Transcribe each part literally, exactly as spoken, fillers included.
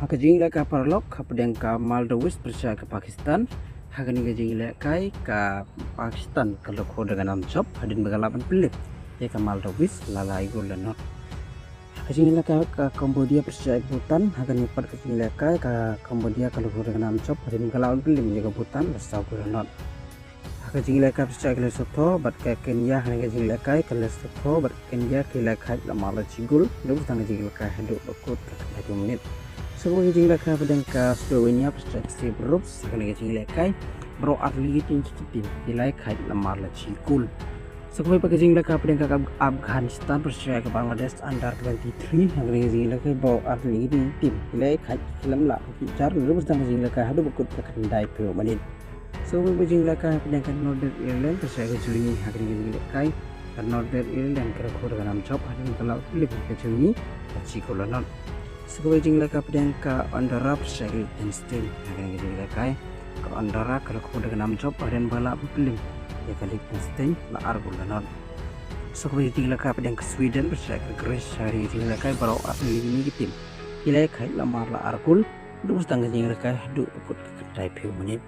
Ha ka jingïalehkai paralok, hapdeng ka Maldives pyrshah ka Pakistan, ha kane ka jingïalehkai ka Pakistan ka la kho da ka nam jop hadien ba ka lah ban pynlip ïa ka Maldives la lai gol la nod. Ha ka jingïalehkai ka Cambodia pyrshah ka Bhutan, ha kane pat ka jingïalehkai ka Cambodia ka la kho da ka nam jop hadien ba ka lah ban pynlip ïa ka Bhutan la saw gol la nod. Ha ka jingïalehkai pyrshah ka Lesotho bad ka Kenya, ha kane ka jingïalehkai ka Lesotho bad ka Kenya ki la ïakhaid la mar la shi gol, naduh ba sdang ka jingïalehkai haduh ba kut ka khyndai phew minit. Sa kawei ka jingïalehkai hapdeng ka Slovenia pyrshah ka Cyprus, ha kane ka jingïalehkai baroh artylli ki tim ki la ïakhaid la mar la shi gol. Sa kawei pat ka jingïalehkai hapdeng ka Af-, Afghanistan pyrshah ka Bangladesh under twenty-three, ha kane ka jingïalehkai baroh artylli ki tim ki la ïakhaid ki khlem lah ban kiew jar, naduh ba sdang ka jingïalehkai haduh ba kut ka khyndai phew minit. Sa kawei ka jingïalehkai hapdeng ka Northern Ireland pyrshah ka Germany, ha kane ka jingïalehkai ka Northern Ireland ka la kho da ka nam jop hadien ba ka lah ban pynlip ïa ka Germany la shi gol la nod. Sa kawei ka jingïalehkai hapdeng ka Andorra pyrshah ka Liechtenstein, ha kane ka jingïalehkai ka Andorra ka la kho da ka nam jop hadien ba ka lah ban pynlip ïa ka Liechtenstein la ar gol la nod. Sa kawei ka jingïalehkai hapdeng ka Sweden pyrshah ka Greece, ha kane ka jingïalehkai baroh artylli ki tim ki la ïakhaid la mar la ar gol, naduh ba sdang ka jingïalehkai haduh ba kut ka khyndai phew minit.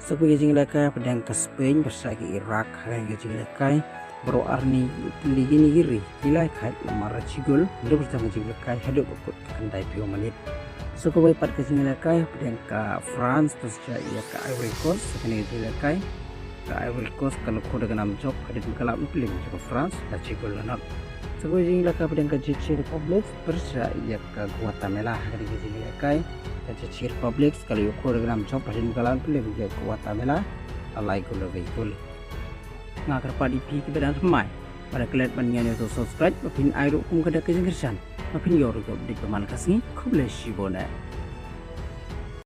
Sa kawei ka jingïalehkai hapdeng ka Spain pyrshah ka Iraq, ha kane ka jingïalehkai baroh artylli kine ki ri ki la ïakhaid la mar la shi gol, naduh ba sdang ka jingïalehkai haduh ba kut ka khyndai phew minit. Sa kawei pat ka jingïalehkai hapdeng ka France pyrshah ïa ka Ivory Coast, ha kane ka jingïalehkai ka Ivory Coast ka la kho da ka nam jop hadien ba ka lah ban pynlip ïa ka France la shi gol la nod. Sa kawei ka jingïalehkai hapdeng ka Czech Republic pyrshah ïa ka Guatemala, ha kane ka jingïalehkai ka Czech Republic ka la ïoh kho da ka nam jop hadien ba ka lah ban pynlip ïa ka Guatemala la lai gol la wei gol. Nga kyrpad ïa phi kiba dang thymmai ba la klet ban ñiew ne to subscribe ba phin ai ruh kum ka dak ka jingkyrshan ba phin ïoh ruh ka update ba man ka sngi. Khublei shibun eh.